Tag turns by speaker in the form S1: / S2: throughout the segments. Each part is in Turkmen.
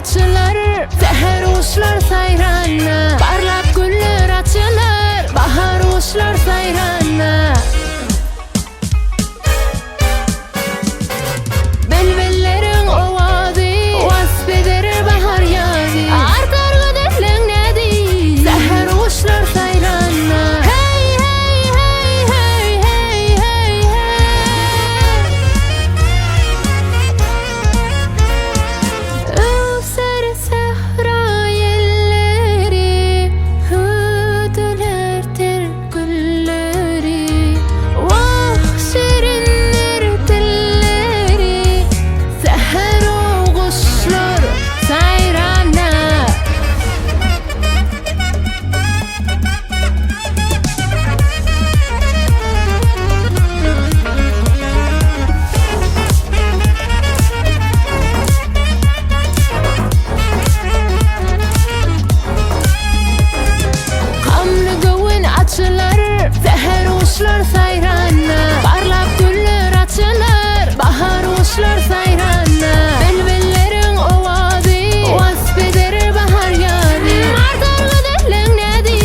S1: açylar, Säher guşlar saýranda. Parlap güller açylar, Bahar guşlar saýranda. Bilbilleriň owazy Wasp eder bahar ýazy Artar gözelliň näzi Säher guşlar saýranda Hey hey hey hey hey hey hey Öwser sähra ýelleri Hüwdüler ter Gülleri, wah, şirindir dilleri, Säher-ow guşlar saýranda. Gamly göwün açylar, säher guşlar saýranda, Parlap güller açylar, bahar guşlar saýranda. Bilbilleriň owazy wasp eder bahar ýazy, Artar gözelliň näzi,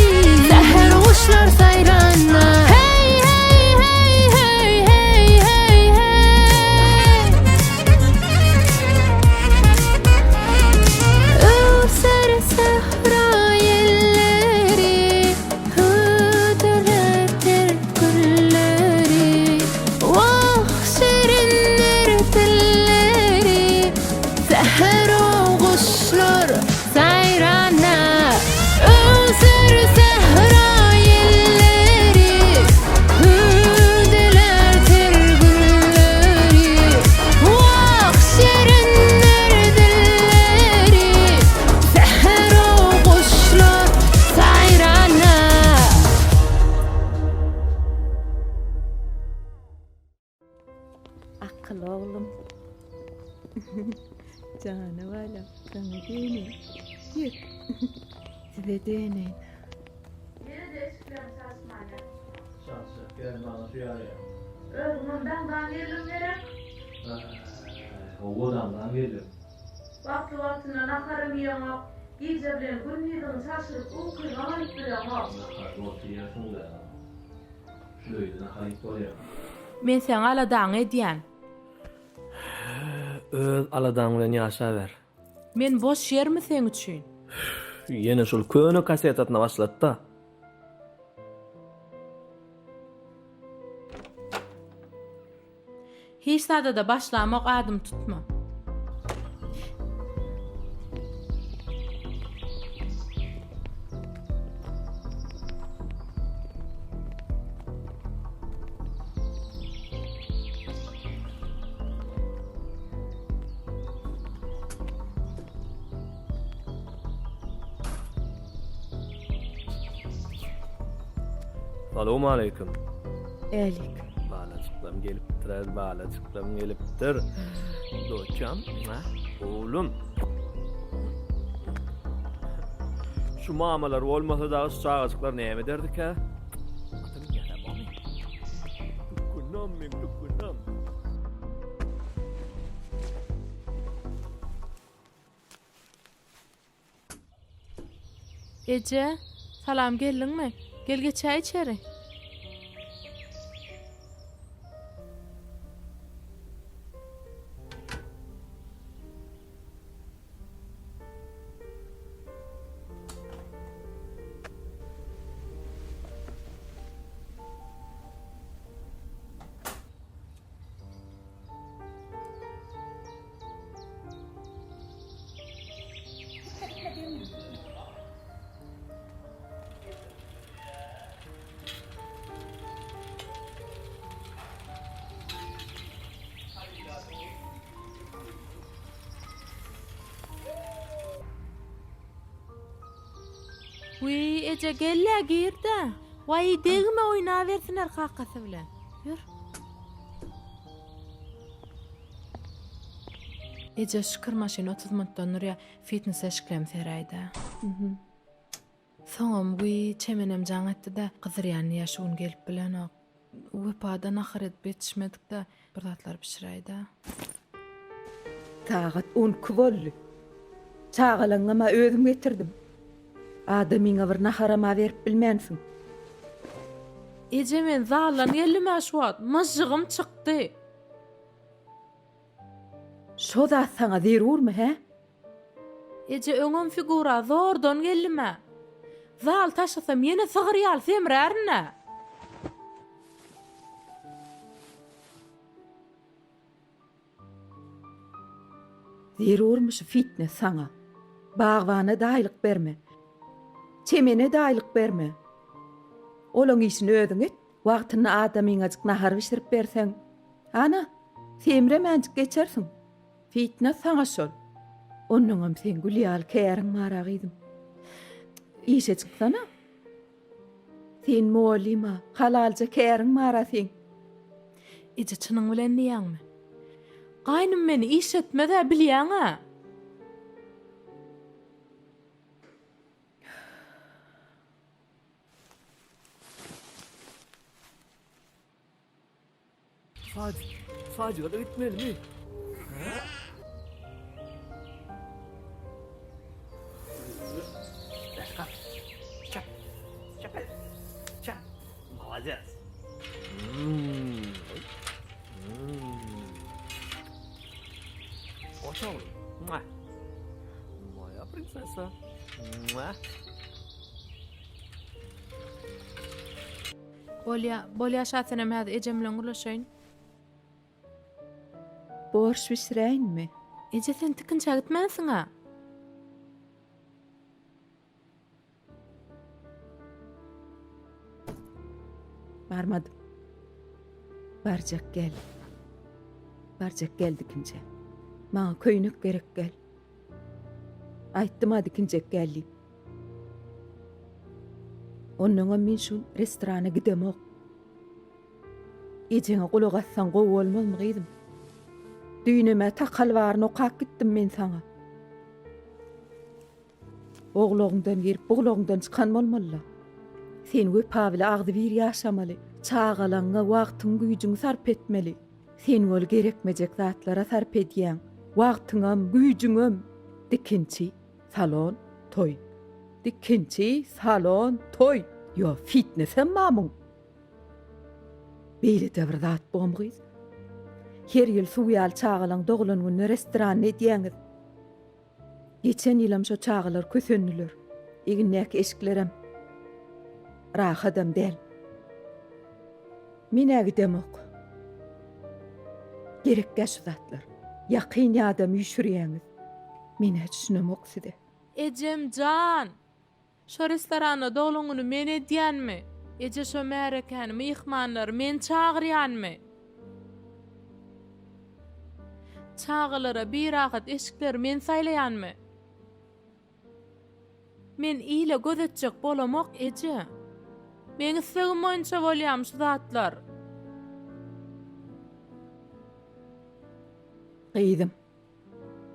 S1: säher guşlar saýranda. Heý, heý, heý, heý, heý, heý, heý. Öwser sähra ýelleri, Hüwdüler ter gülleri, Wah, şirindir dilleri, Säher-ow guşlar saýranda. Öwser sähra ýelleri, Hüwdüler ter gülleri, Wah, şirindir dilleri, Säher-ow guşlar saýranda.
S2: Akyl oglum. Jana balam, saňa döneýin. Ýör. Size döneýin.
S3: Ýene-de eşiklerini çalyşmaýar.
S4: Çalyşjak ýeri maňa şu ýaraýar.
S3: Özüňem daňdan geldiň gerek?
S4: Aý, hawa daňdan geldim.
S3: Wagtly-wagtynda naharam iýeňok. Gije bilen gündiziňi çalşyryp ukyňam alyp bileňok.
S4: Nahar bolsa iýersiň-dä. Şu öýde nahar iýip bolýar.
S3: Men seň aladaňy edýän.
S4: Öz aladaň bilen ýaşaber.
S3: Men boş ýermi seň üçin?
S4: Ýene şol köne kasetasyna başlady-da.
S3: Hiç zada-da başlamok adymy tutma.
S4: Salowmaleýkim.
S2: Älik.
S4: Balajyklam gelipdir, balajyklam gelipdir. Doçam, oglum. Şu mamalar bolmasa dagy şu çagajyklar näme ederdikä? Ata münýär-ä bamy? Tükgünam meň tükgünam.
S3: Eje, salam geldiňmi? Gel geçäý içeri. Wiý, eje gel-le, gir-de. Waý, degme, oýnabersinler kakasy bilen. Ýör. Eje, şükür maşyn 30 minutdan durýar. Fitness eşiklem seräýdä. Soňam wiý, Çemenem jaň etdi-de, gyzyrýan diýýär, şu gün gelip bilenok. Wepa-da nahar edip ýetişmedik-de, bir zatlar bişiräýdä.
S2: Sagat on iki boldy. Çagalaňňam-a özüm getirdim. Adamyňa bir naharam-a berip bilmänsiň.
S3: Eje men zaldan geldim-ä şu wagt. Myžžygym çykdy.
S2: Şo zat saňa zerurmy, hä?
S3: Eje öňem figura zordan geldim-ä. Zal taşlasam ýene sygyr ýaly semrärin-ä.
S2: Zerurmy şu fitnes saňa? Bagbana daýylyk berme. Çemene daýylyk berme. Olaň işini özüň et. Wagtynda adamyňajyk nahar bişirip berseň, ana, semremänjik geçersiň. Fitnes saňa şol. Onnoňam seň gül ýaly käriň bar-a gyzym. Işe çyksana. Sen mugallym-a, halalja käriň bar-a seň.
S3: Eje çynyň bilen diýýäňmi? Gaýnym meni işletmez-ä bilýäň-ä.
S4: Sadik, Sadika-da gitmelimi? Çap, çap, çap. Молодец. Oş oglum. Moja prinsesa.
S3: Bolýa, bolýa Şasenem häzir ejem bilen gürleşeýin.
S2: Borş bişiräýinmi?
S3: Eje sen tikinçä gitmänsiň-ä?
S2: Barmadym. Barjak gel. Barjak gel dikinçä. Maňa köýnek gerek gel. Aýtdym-a dikinjek gel diýip. Onnoňam men şu restorana gidemok. Ejeňe gulak assaň gowy bolmazmy gyzym? Düýnem-ä takal baryny okap gitdim men saňa. O gulagyňdan girip, bu gulagyňdan çykan bolmaly-la. Sen Wepa bile agzybir ýaşamaly, çagalaňňa wagtyň-güýjüňi sarp etmeli. Sen ol gerekmejek zatlara sarp edýäň, wagtyňam, güýjüňem. Dikinçi, salon, toý. Dikinçi, salon, toý. Ýo, fitnesem bar muň. Beýle-de bir zat bormy gyz? Her ýyl suw ýaly çagalaň doglan gününe restoranda edýäňiz. Geçen ýylam şo çagalar kösendiler. Egindäki eşiklerem rahadam däl. Men-ä gidemok. Gerekgä şu zatlar. Ýakyn ýadam üýşürýäňiz. Men-ä düşünemok size.
S3: Ejem jan! Şo restoranda doglan güni men edýänmi? Eje şo märekäni, myhmanlary men çagyrýanmy? Çagalara birahat eşikleri men saýlaýanmy? Men ile göz etjek bolamok eje. Meň islegim boýunça bolýamy şu zatlar?
S2: Gyzym,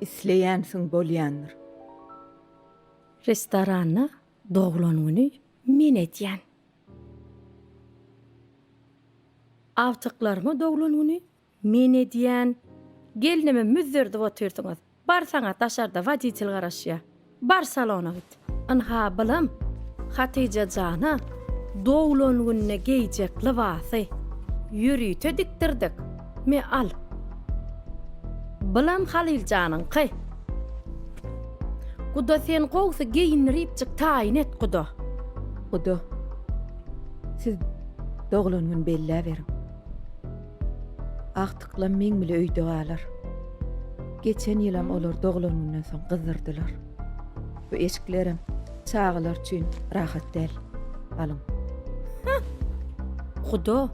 S2: isleýänsiň bolýandyr.
S1: Restoranda doglan güni men edýän. Agtyklaryma doglan güni men edýän. Gelnime müzzerdip otyrsyňyz. Bar saňa daşarda woditel garaşýa. Bar salona git. Ynha bylam Hatyja jana doglan gününe geýjek lybasy. Ýörite dikdirdik. Me al. Bylam Halyl janyňky. Guda sen gowsy geýindiripjik taýyn et guda.
S2: Guda, siz doglan gün belläberiň. Agtyklam meň bile öýde galar. Geçen ýylam olar doglan günden soň gyzdyrdylar. Bu eşiklerem çagalar üçin rahat däl. Alyň.
S1: Hah! Guda,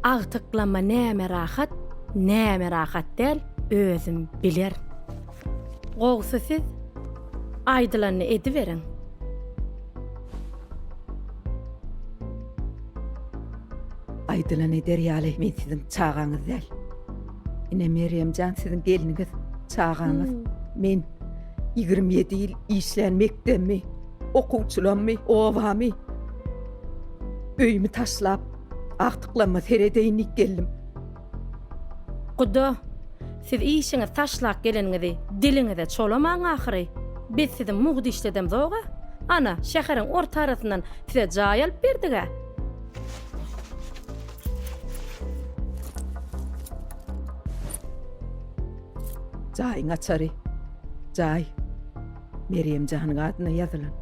S1: agtyklama näme rahat, näme rahat däl, özüm bilerin. Gowsy siz aýdylanyny ediberiň.
S2: Aýdylan eder ýaly men siziň çagaňyz däl. Ine Merýem jan siziň gelniňiz, çagaňyz. Men 27 ýyl işlän mekdebimi, okuwçylammy, obamy, öýümi taşlap, agtyklama seredeýin diýip geldim.
S1: Guda, Siz işiňizi taşlap geleniňizi diliňize çolamaň ahyry. Biz sizi mugt işledemzog-a. Ana, şäheriň orta arasyndan size jaý alyp berdig-ä.
S2: Jaýyň açary. Jaý. Merýem janyň adyna ýazylan.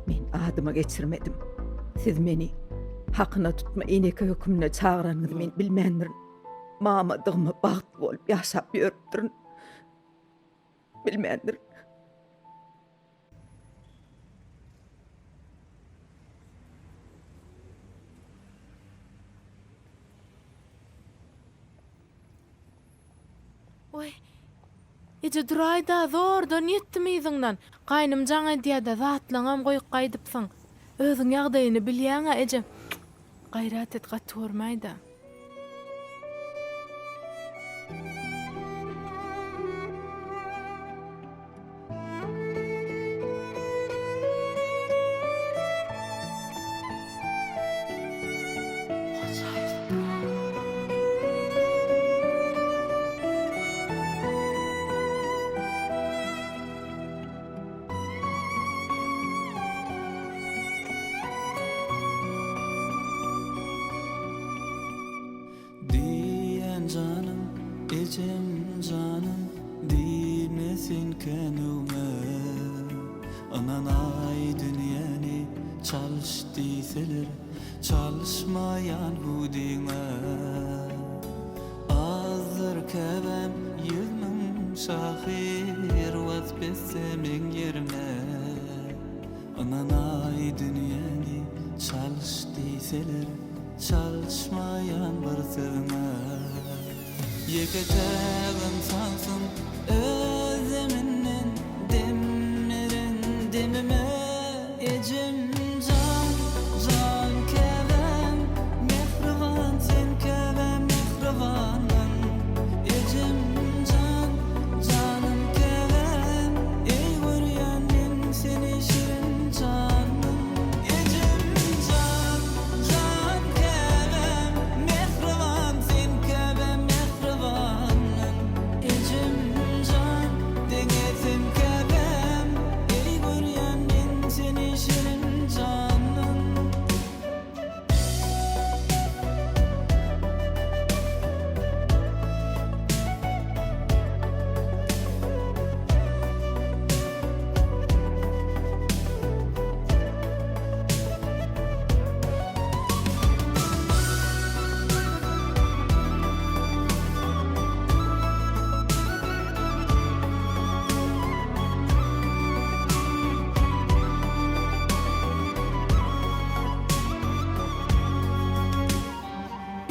S2: Men adyma geçirmedim. Siz meni hakyna tutma eneke höküminde çagyranyňyzy men bilmändirin. Mamadygyma bagtly bolup ýaşap ýörüpdirin. Bilmändirin.
S3: Oý, eje duraý-da, zordan ýetdim yzyňdan. Gaýnym jaň edýä-de, zatlaňam goýup gaýdypsyň. Özüň ýagdaýyny bilýäň-ä, eje. Gaýrat et, gaty görmäý-dä.
S5: Diýýän janym, ejem janym, Diýme sen kän öwme. Ynanaý dünýäni çalyş diýseler, Çalyşmaýan hüwdiňe. Azdyr käbäm 100.000 şahyr Wasp etse meň ýerime. Ynanaý dünýäni çalyş diýseler, Çalyşmaýan bir sözüňe. Ýeke-täk ynsansyň öz deminden dem beren demime. Ejem jan, jan käbäm, mähriban sen käbäm mähribanym. Ejem jan, janym käbäm, eý görýän men seni şirin janym. Ejem jan, jan käbäm, mähriban sen käbäm mähribanym. Ejem jan, deňesem käbäm, eý görýän men seni şirin janym.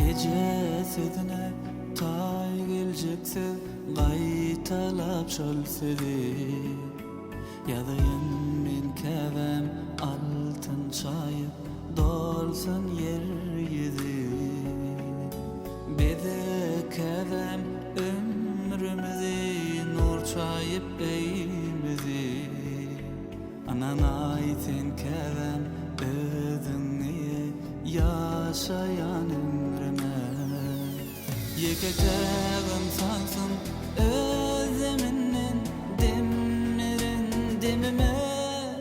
S5: Eje sözüne taý geljek söz Gaýtalap şol sözi Ýazaýyn men käbäm altyn çaýyp Dolsun ýer ýüzi Beze käbäm ömrümizi Nur çaýyp öýmüzi Ynanaý sen käbäm özüňi Ýaşaýan ömrüme. Ýeke-täk ynsansyň öz deminden dem beren demime.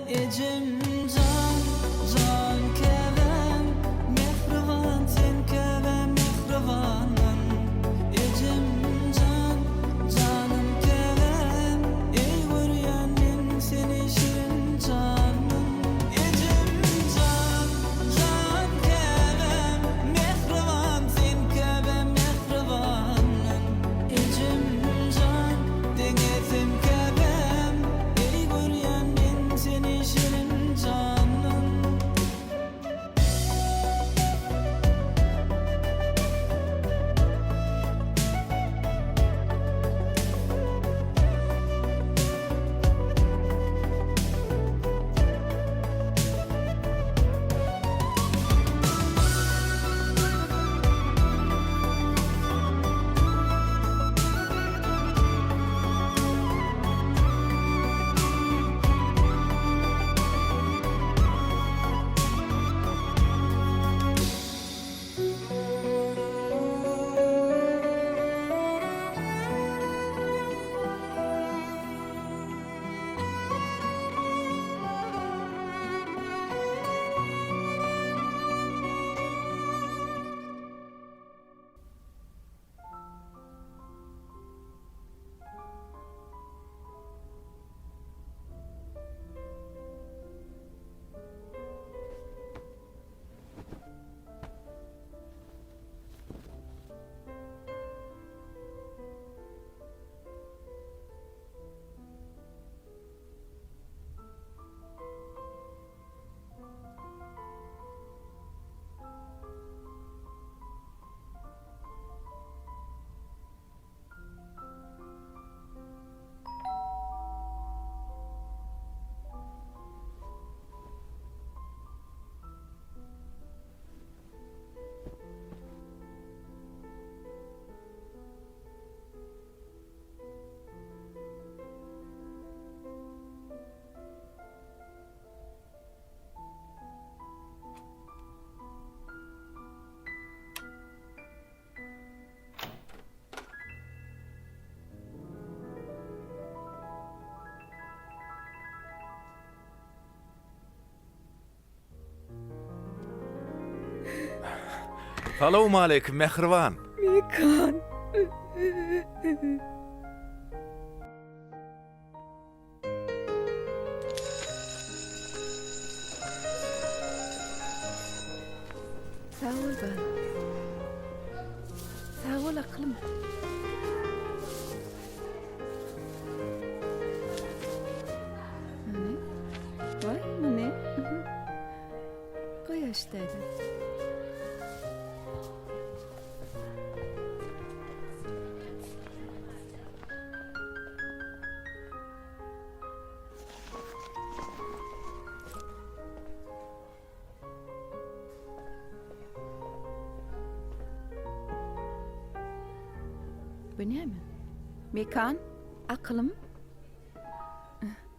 S5: Ejem jan, jan käbäm, mähriban sen käbäm mähribanym. Ejem jan, janym käbäm, eý görýän men seni şirin janym. Ejem jan, jan käbäm, mähriban sen käbäm mähribanym.
S6: Salowmaleýkim, mähriban.
S2: Mekan. Sag bol balam. Sag bol akylym. Hany? Waý, muny. Goý aşdaýda. Bu näme? Mekan, akylym.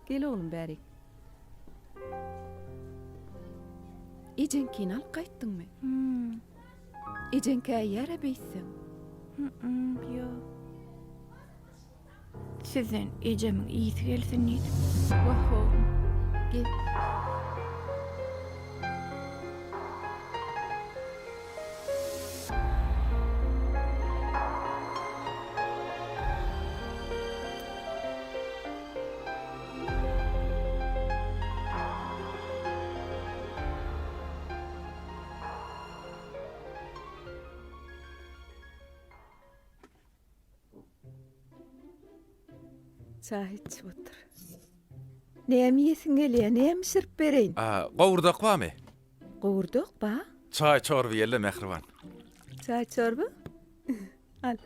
S2: Gel oglum bärik. Ejeňkini alyp gaýtdyňmy? Hmm. Ejeň käýýär-ä beýtseň.
S3: Hmm, ýok. Sizden ejemiň ysy gelsin diýdim.
S2: Wah oglum. Gel. Çaý içip otur. Näme iýesiň gelýär, näme bişirip bereýin?
S6: A, gowurdak barmy?
S2: Gowurdak bar.
S6: Çaý çorba iýeli mähriban.
S2: Çaý çorba? Al.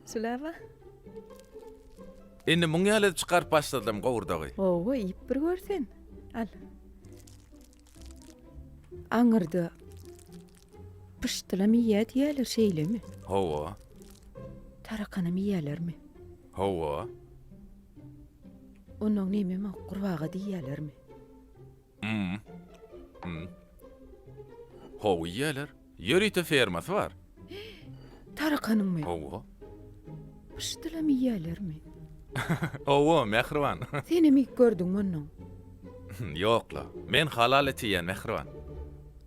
S2: Şula bar.
S6: Indi muň ýaly edip çykaryp başladym gowurdagy.
S2: Hawa, iýip bir gör sen. Al. Aňyrda pyşdylam iýýär diýýärler, şeýlemi?
S6: Hawa.
S2: Tarakanam iýýärlermi?
S6: Hawa.
S2: Onnoň nemem gurbaga diýýärlermi?
S6: Hmm. Hmm. Hawa iýýärler. Ýörite fermasy bar.
S2: Tarakanyňmy?
S6: Hawa.
S2: Pyşdylam iýýärlermi?
S6: Hawa, mähriban.
S2: Senem iýip gördüňmi onnoň?
S6: Ýok-la. Men halal et iýýän, mähriban.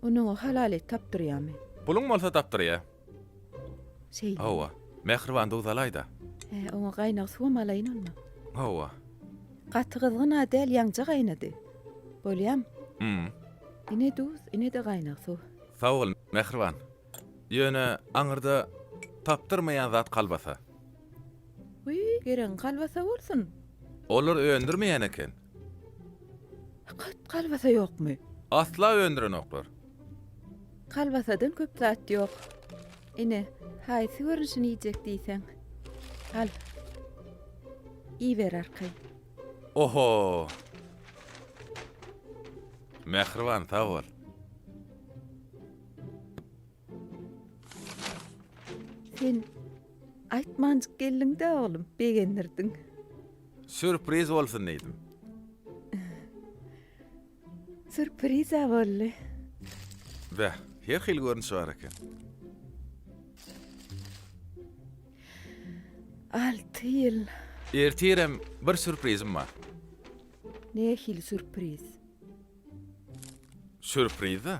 S2: Onnoň o halal et tapdyrýarmy?
S6: Puluň bolsa tapdyrýar.
S2: Şeýle.
S6: Hawa. Mähriban duz alaý-da.
S2: Hä, oňa gaýnag suwam alaýyn onda.
S6: Hawa.
S2: Gaty gyzgyn-a däl, ýaňja gaýnady. Bolýam.
S6: Hmm.
S2: Ine duz, ine-de gaýnag suw.
S6: Sag bol, mähriban. Ýöne aňyrda tapdyrmaýan zat kalbasa.
S2: Wiý, geregiň kalbasa bolsun.
S6: Olar öndürmeýän eken.
S2: Hakyt kalbasa ýokmy?
S6: Asla öndürenoklar.
S2: Kalbasadan köp zat ýok. Ine, haýsy görnüşini iýjek diýseň. Al. Iýiber arkaýyn.
S6: Oho! Mähriban, sag bol.
S2: Sen aýtmanjyk geldiň-dä, oglum, begendirdiň.
S6: Sýurpriz bolsun diýdim.
S2: Sürpriz-ä boldy.
S6: Beh, her hili görnüşi bar eken.
S2: Alty ýyl.
S6: Ertirem bir sürprizim bar.
S2: Nähili sürpriz?
S6: Sürpriz-dä.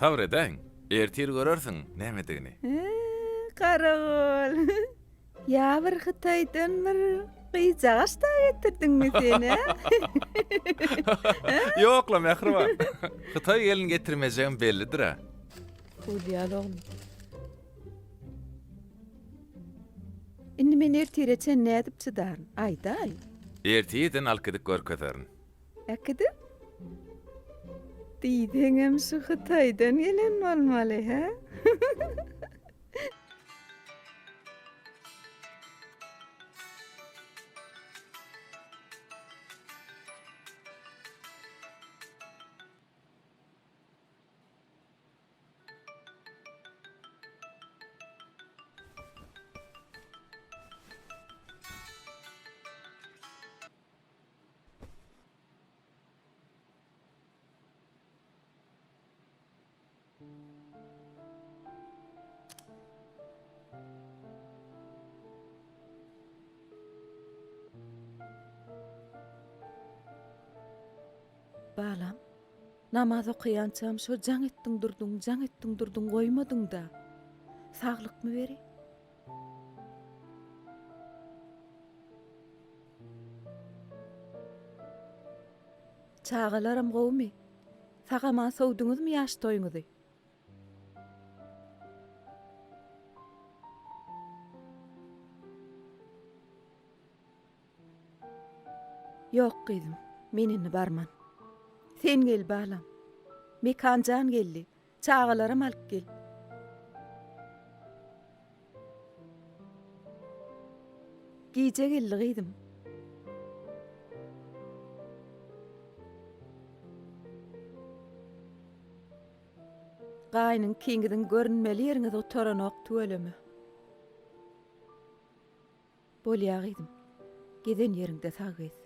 S6: Sabyr edäýiň, ertir görersiň nämedigini.
S2: Garagol. Ýa bir Hytaýdan bir gyzjagaş da getirdiňmi sen, hä?
S6: Ýok-la, mähriban. Hytaý gelin getirmejegim bellidir-ä.
S2: Bolýar, oglum. Indi men ertire çen nädip çydaryn? Aýdaý.
S6: Ertirden alyp gidip görkezerin.
S2: Äkidip? Diýseňem şu Hytaýdan gelen bolmaly, hä? Balam. Namaz okaýançam şo jaň etdiň durduň, jaň etdiň durduň goýmadyň-da. Saglykmy beri? Çagalaram gowumy? Sag-aman sowduňyzmy ýaş toýuňyzy? Ýok gyzym, men indi barman. Sen gel balam. Mekan jan geldi. Çagalaram alyp gel. Gije geldi gyzym. Gaýnyň ikiňiziň görünmeli ýeriňiz gutaranok tüweleme. Bolýa gyzym. Gezen ýeriňde sag gez.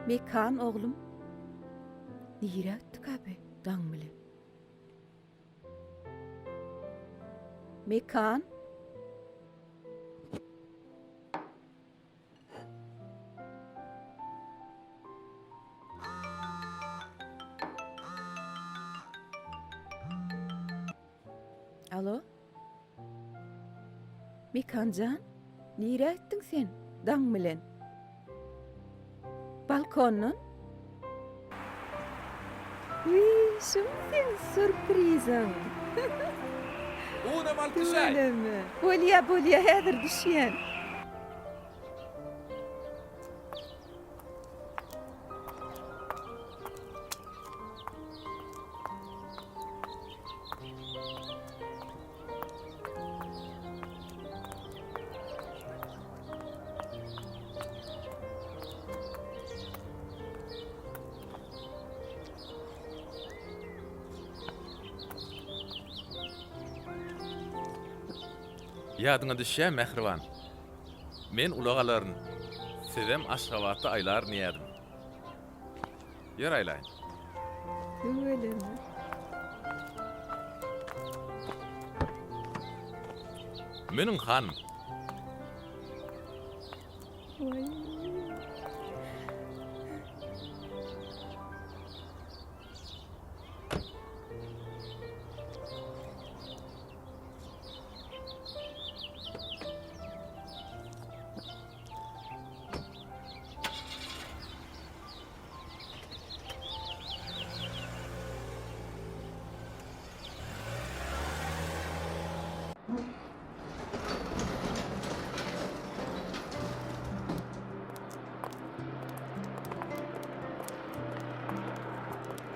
S2: Mekan oglum. Nirä gitdikä bi daň bilen? Mekan. Alo? Mekanjan, nirä gitdiň sen daň bilen? Balkondan? Wiý, şumy seň sürpriziň?
S6: Unam alyp düşäý.
S2: Tüweleme. Bolýa, bolýa, häzir düşýän.
S6: Ýadyňa düşýämi mähriban? Men ulag alaryn, sizem Aşgabatda aýlaryn diýýädim. Ýör aýlaýyn.
S2: Tüweleme.
S6: Münüň hanym.
S2: Waý.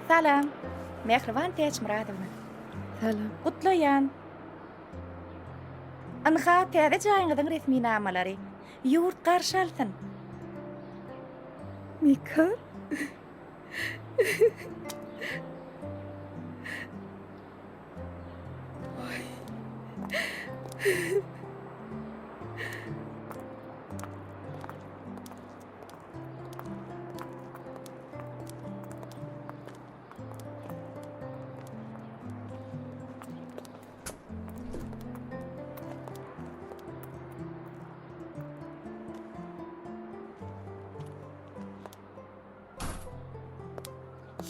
S7: Salam, Mähriban Täçmyradowna.
S2: Salam.
S7: Gutlaýan. Ynha, täze jaýyňyzyň resminamalary. Ýurt garşy alsyn.
S2: Mika?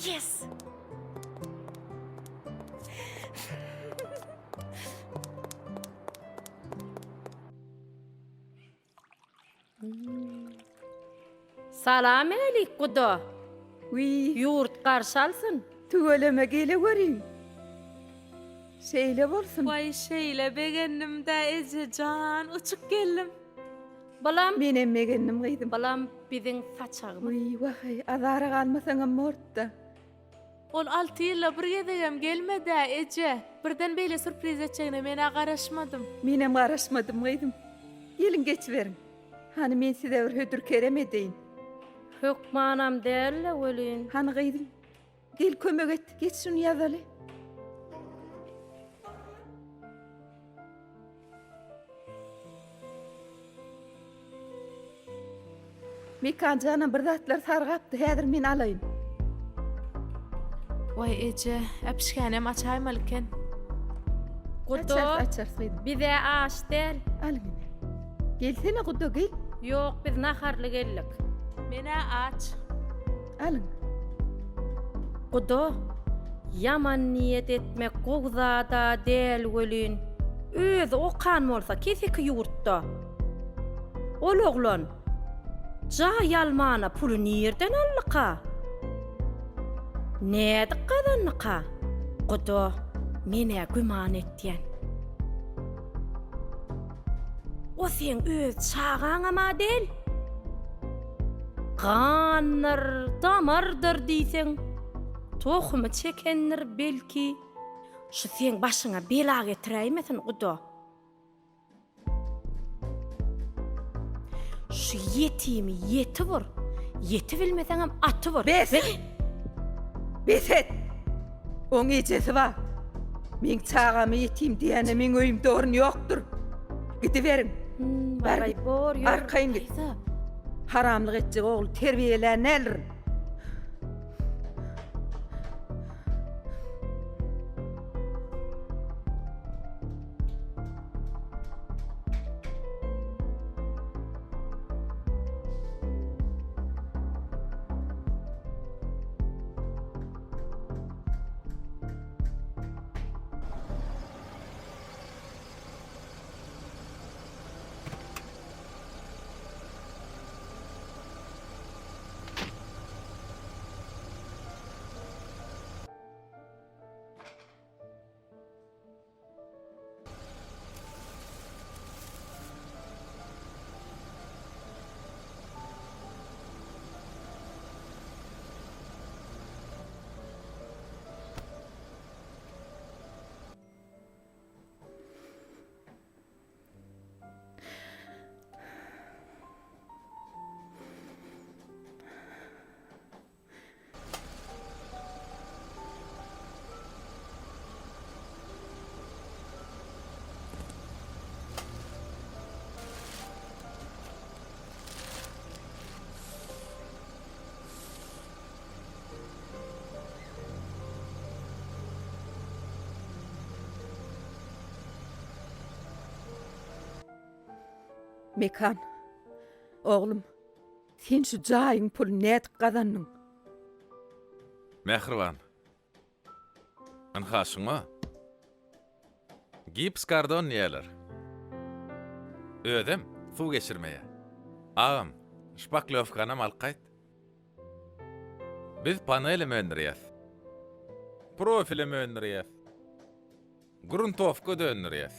S7: Yes!
S1: Salam älik guda.
S2: Wiý.
S1: Ýurt garşy alsyn.
S2: Tüweleme geleweriň. Şeýle bolsun.
S3: Waý şeýle begendim-dä ejejan, uçup geldim.
S1: Balam.
S2: Menem begendim gyzym.
S1: Balam biziň saçagymyz.
S2: Wiý wahaý azara galmasaňam bortda.
S3: Ol alty ýylda bir gezegem gelmedä eje. Birden beýle sürpriz etjegine menä garaşmadym.
S2: Menem garaşmadym gyzym. Geliň geçiberiň. Hany men size bir hödür kerem edeýin.
S1: Hökmanam däl-le welin.
S2: Hany gyzym. Gel kömek et. Geç şuny ýazaly. Mekan janam bir zatlar sargapdy, häzir men alaýyn.
S3: Waý eje, äpişgänem açaýmaly eken.
S1: Guda,
S2: Açarys, açarys gyzym.
S1: Bize aş däl.
S2: Alyň ine. Gelsene Guda, gel.
S1: Ýok, biz naharly geldik.
S3: Men-ä aç.
S2: Alyň.
S1: Guda, ýaman niýet etmek gowy zad-a däl welin, özi okan bolsa keseki ýurtda. Ol oglan jaý almana puly nirden aldyka? Nädip gazandyka? Guda, men-ä güman etýän. O seň öz çagaňam-a däl. Gandyr, damardyr diýseň, tohumy çekendir belki. Şu seň başyňa bela getiräýmesin, guda. Şu ýetimi ýeti bur. Ýeti bilmeseňem aty bur.
S2: Bes! Bes et! Oň ejesi bar. Meň çagamy ýetim diýene meň öýümde orun ýokdur. Gidiberiň. Bar git. Arkaýyn git. Haramlyk etjek ogly terbiýelän däldirin. Mekan, oglum, Sen şu jaýyň puluny nädip gazandyň?
S6: Mähriban. Ynha şuňa gips kardon diýerler. Özem suw geçirmeýär. Agam, şpaklýowkanam alyp gaýt. Biz panelem öndürýäs. Profilem öndürýäs. Gruntowka döndürýäs.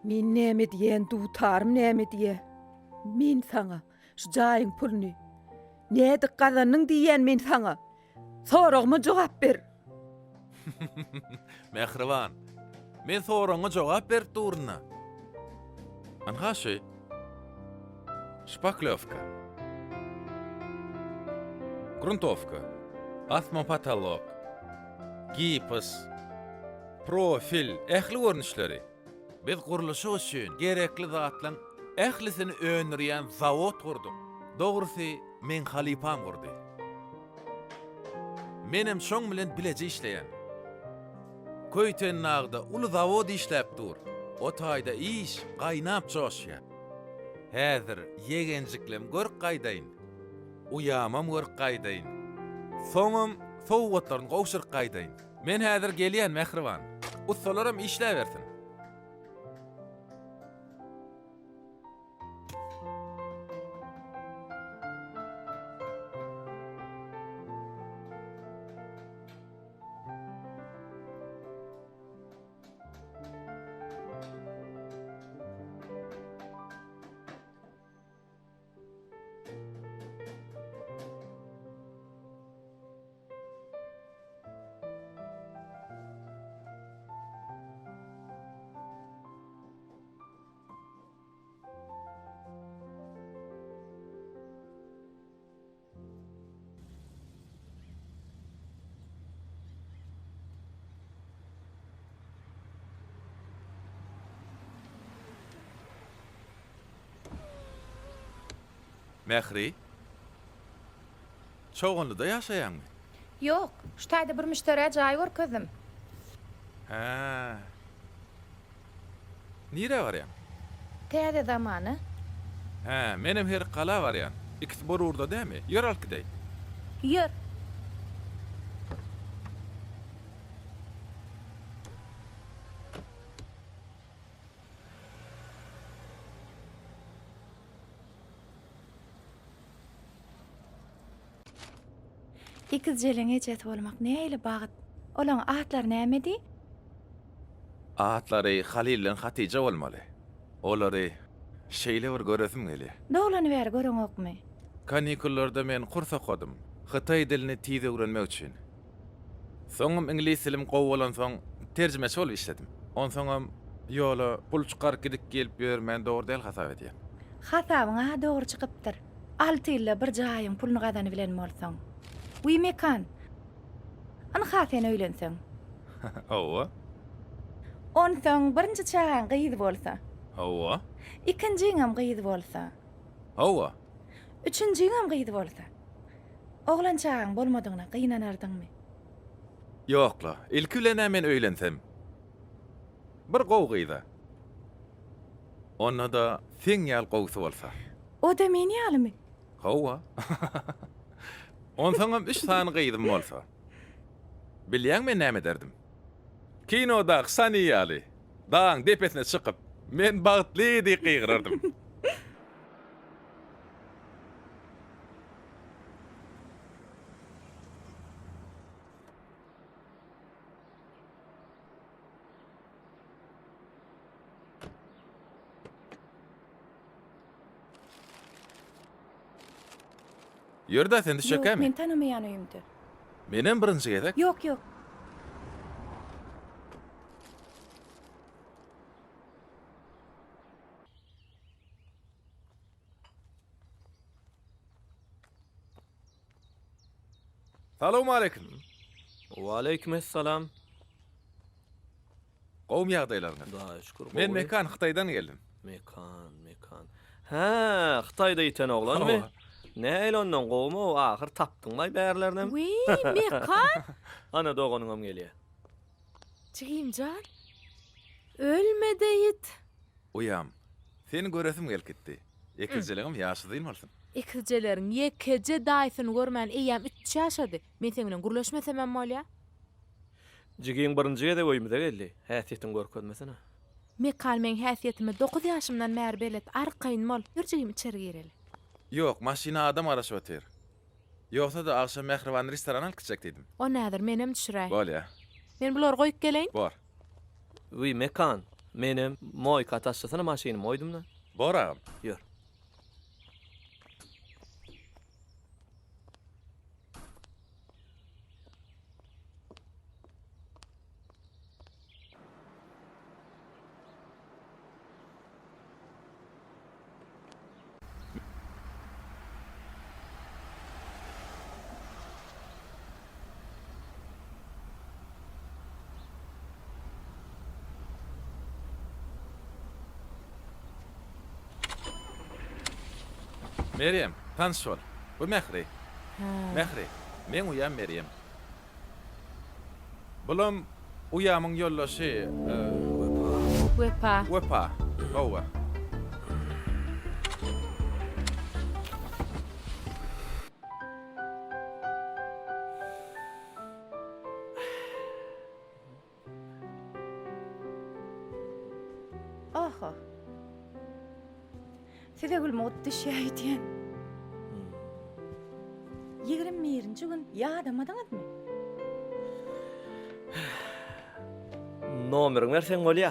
S2: Men näme diýen, dutarym näme diýe. Men saňa şu jaýyň puluny nädip gazandyň diýýän men saňa. Soragyma jogap ber.
S6: Mähriban, men soragyňa jogap berip durun-a. Ynha şu. Şpaklýowka. Gruntowka. Asma potolok. Gips. Profil, ähli görnüşleri. Biz gurluşyk üçin gerekli zatlaň ählisini öndürýän zawod gurduk. Dogrusy, meň halypam gurdy. Menem şoň bilen bileje işleýän. Köýtendagda uly zawod işläp dur. O taýda iş gaýnap joşýar. Häzir ýegenjiklem görüp gaýdaýyn. Uýamam görüp gaýdaýyn. Soňam sowgatlaryny gowşuryp gaýdaýyn. Men häzir gelýän, mähriban. Ussalaram işläbersin. Mähri, Çoganlyda ýaşaýaňmy?
S7: Ýok, şu taýda bir müşderä jaý görkezdim.
S6: Hä. Nirä barýaň?
S7: Täze zamana.
S6: Hä, menem Herikgala barýan. Ikisi bir ugurda dämi? Ýör alyp gideý.
S7: Ýör. Ekizjeleň ejesi bolmak nähili bagt. Olaň atlary nämedi?
S6: Atlary Halyl bilen Hatyja bolmaly. Olary şeýle bir göresim gelýär.
S7: Doglany bäri göreňokmy?
S6: Kanikullarda men kurs okadym. Hytaý dilini tiz öwrenmek üçin. Soňam iňlis dilim gowy bolansoň terjimeçi bolup işledim. Onsoňam ýola pul çykaryp gidip gelip ýörmän dogry däl hasap edýän.
S7: Hasabyň-a dogry çykypdyr. Alty ýylda bir jaýyň puluny gazanybilen bolsaň. Wiý Mekan! Ynha sen öýlenseň.
S6: Hawa.
S7: Onsoň birinji çagaň gyz bolsa.
S6: Hawa.
S7: Ikinjiňem gyz bolsa.
S6: Hawa.
S7: Üçünjiňem gyz bolsa. Oglan çagaň bolmadygyna gynanardyňmy?
S6: Ýok-la, ilki bilen-ä men öýlensem. Bir gowy gyza. Onda-da seň ýaly gowusy bolsa.
S7: O-da men ýalymy?
S6: Hawa. Onsoňam üç sany gyzym bolsa. Bilýäň men näme ederdim? Kinodaky Sani ýaly, dagyň depesine çykyp, Men bagtly! diýip gygyrardym. Ýör-dä, sen
S7: Ýok,
S6: düşekkämi?
S7: men tanamaýan öýümde.
S6: Menem birinji gezek.
S7: Ýok, ýok.
S6: Salowmaleýkim.
S4: Waleýkim essalam.
S6: Gowumy ýagdaýlaryňyz?
S4: Hudaýa şükür gowy.
S6: Men Mekan, Hytaýdan geldim.
S4: Mekan, Mekan. Hä, Hytaýda ýiten oglanmy?
S6: Hawa.
S4: Nähili ondan gowumy-ow, ahyr tapdyňmaý bärlerinem.
S3: Wiý, Mekan!
S4: Ana doganyňam gelýär.
S3: Jigimjan, ölme-de ýit.
S6: Uýam, seni göresim gelip gitdi. Ekizjeleňem ýaşy uzyn bolsun.
S3: Ekizjeleriň ýekeje daýysyny görmän eýýäm üç ýaşady. Men seň bilen gürleşmesemem bolýa.
S4: Jigiň birinji gezek öýümize geldi. Häsiýetiňi görkezmesene.
S3: Mekan meň häsiýetime dokuz ýaşymdan bäri belet. Arkaýyn bol. Ýör jigim içeri gireli.
S6: Ýok, maşyna adam garaşyp otyr. Ýogsa-da agşam Mähribany restorana alyp gitjek diýdim.
S3: Onda häzir menem düşüräý.
S6: Bolýa.
S3: Men bulary goýup geleýin.
S6: Bor.
S4: Wiý, Mekan, menem moýka taşlasana maşynymy goýdum-da.
S6: Bor agam.
S4: Ýör.
S6: Merýem, tanyş bol. Bu Mähri. Mähri, meň uýam Merýem. Bulam uýamyň ýoldaşy
S3: Wepa.
S6: Wepa. Hawa.
S7: Oho. Size gül mugt düşýär öýdýän. 21-nji gün ýadamadyňyzmy?
S4: Nomeriňi berseň bolýa.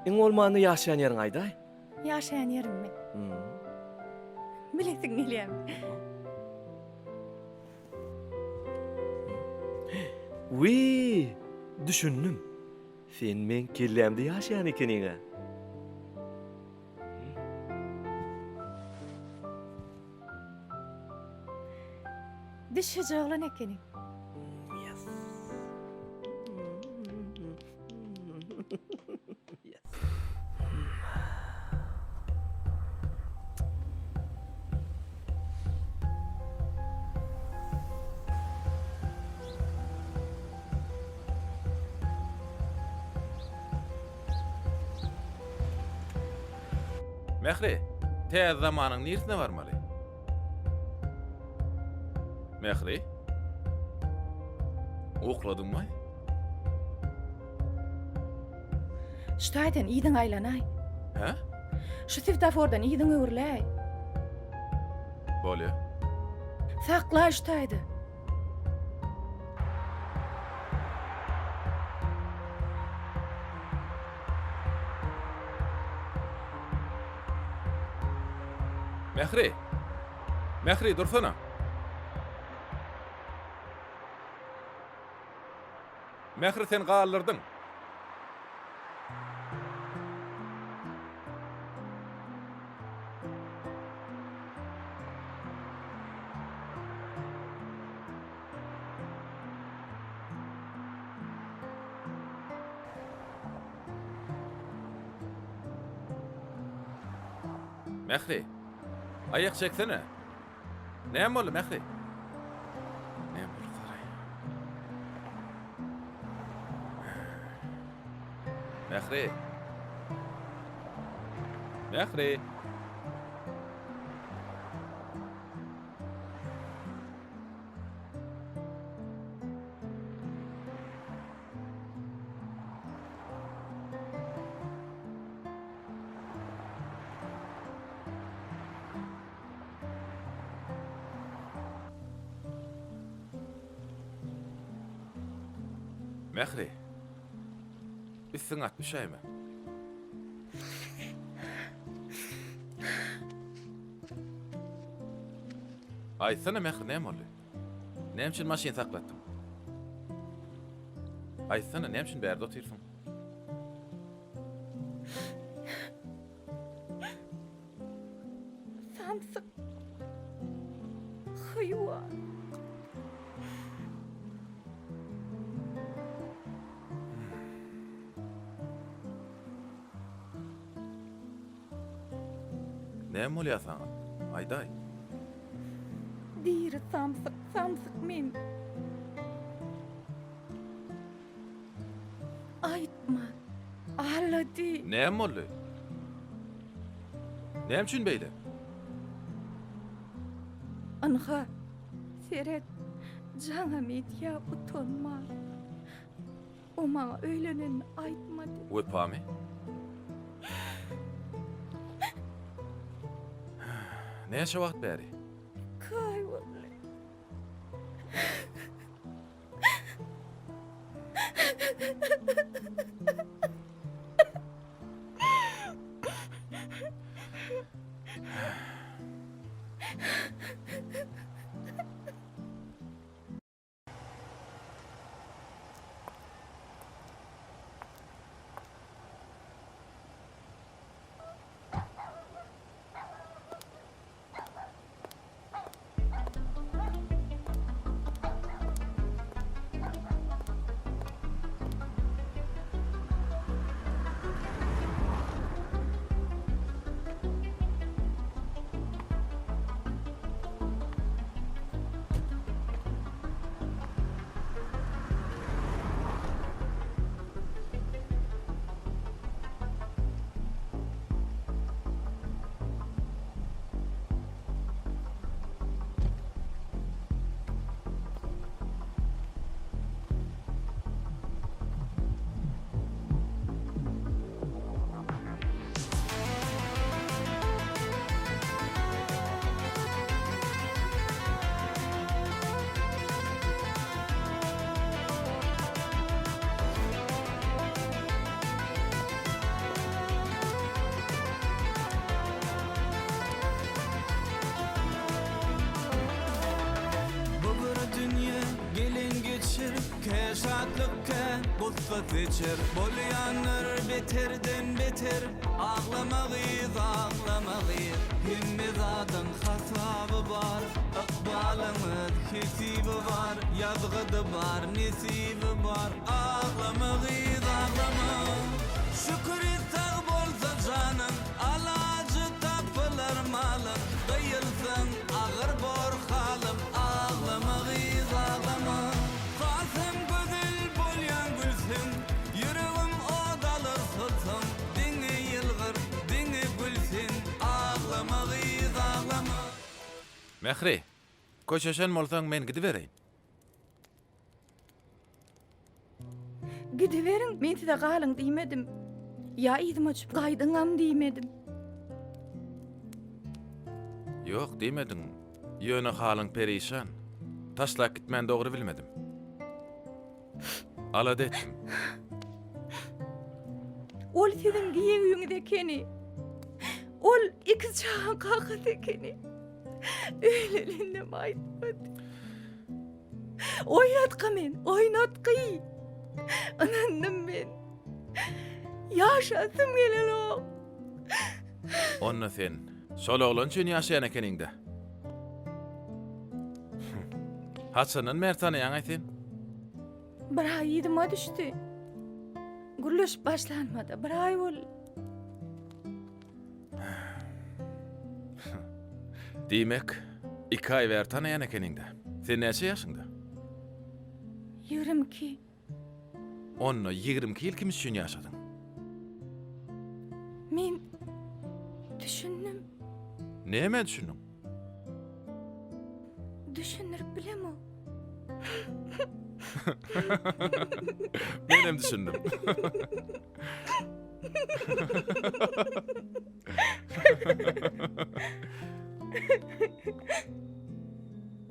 S4: Iň bolmanda ýaşaýan ýeriňi aýdaý.
S7: Ýaşaýan ýerimmi? Bilesiň gelýärmi?
S4: Wiý, düşündim. Sen meň kellämde ýaşaýan ekeniň-ä.
S7: Düşüji oglan ekeniň.
S4: Yes. Yes.
S6: Mähri, täze zamanyň niresine barmaly? Mähri? Ukladyňmy?
S7: Şu taýdan yzyň aýlanaý.
S6: Hä?
S7: Şu swetofordan yzyň öwrüläý.
S6: Bolýa.
S7: Saklaý şu taýda.
S6: Mähri! Mähri, dursana! Mähri sen galdyrdyň. Mähri, aýak çeksene. Näme boldy, Mähri? Näme boldy, Saraý? Mähri. Mähri. Mähri. Üstüň at düşäýme. Aýtsana Mähri näme boldy? Näme üçin maşyn saklatdyň? Aýtsana näme üçin bärde otyrsyň?
S7: Samsyk. Haýwan.
S6: Näme bolýar saňa? Aýdaý.
S7: Diri samsyk, samsyk men. Aýtma. Alla diý.
S6: Näme boldy? Näme üçin beýle?
S7: Ynha, seret, jaňam edýä utanman. O maňa öýlenenini aýtmady.
S6: Wepamy? Näçe wagt bäri?
S7: Iki aý boldy.
S5: Bu bir dünýe gelin geçir Kä şatlyk kä gussa seçer Bolýanlar beterden beter Aglama gyz aglama gyz Hemme zadyň hasaby bar Ykbalyň öz hesibi bar Ýazgydy bar nesibi bar Aglama gyz aglama Şükür et sag bolsa janyň Alajy tapylar malyň Gyýylsaň agyr bor halym Aglama gyz aglama Hasam gözel bolýaň gülseň Ýüregim ot alar solsaň Diňe ýylgyr diňe gül sen.
S6: Mähri, köşeşen bolsaň men gidibereýin.
S7: Gidiberiň, men size galyň diýmedim. Ýa yzyma düşüp gaýdyňam diýmedim.
S6: Ýok, diýmediň. Ýöne halyň perişan. Taşlap gitmän dogry bilmedim. Alada etdim.
S7: Ol siziň giýewiňiz ekeni. Ol ikiz çagaň kakasy ekeni. Öýlenendem aýtmady. Oýnatgy men, oýnatgy. Ynandym men. Ýaşasym gelenok.
S6: Onda sen şol oglan üçin ýaşaýan ekeniň-dä. Haçandan bäri tanaýaň-aý sen?
S7: Bir aý yzyma düşdi. Gürleşip başlanmada bir aý boldy.
S6: Diýmek, iki aý bäri tanaýan ekeniň-dä. Sen näçe ýaşyňda?
S7: 22.
S6: Onda 22 ýyl kim üçin ýaşadyň?
S7: Men düşündim.
S6: Nämä düşündiň?
S7: Düşündirip bilemok.
S6: Menem düşündim.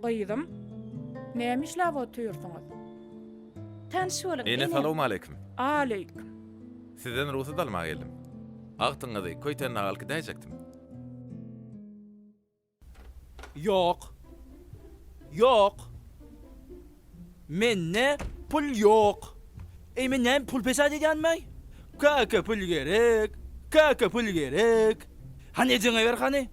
S8: Gyzym, näme işläp otyrsyňyz?
S7: Tanyş boluň,
S6: Ene
S7: enem.
S6: salowmaleýkim.
S8: Aleýkim.
S6: Sizden rugsat almaga geldim. Agtyňyzy Köýtendaga alyp gidäýjekdim.
S5: Ýok. Ýok. Mende pul ýok. Eý men näme pul pesat edýänmi? Kaka pul gerek. Kaka pul gerek. Hany ejeňe ber hany.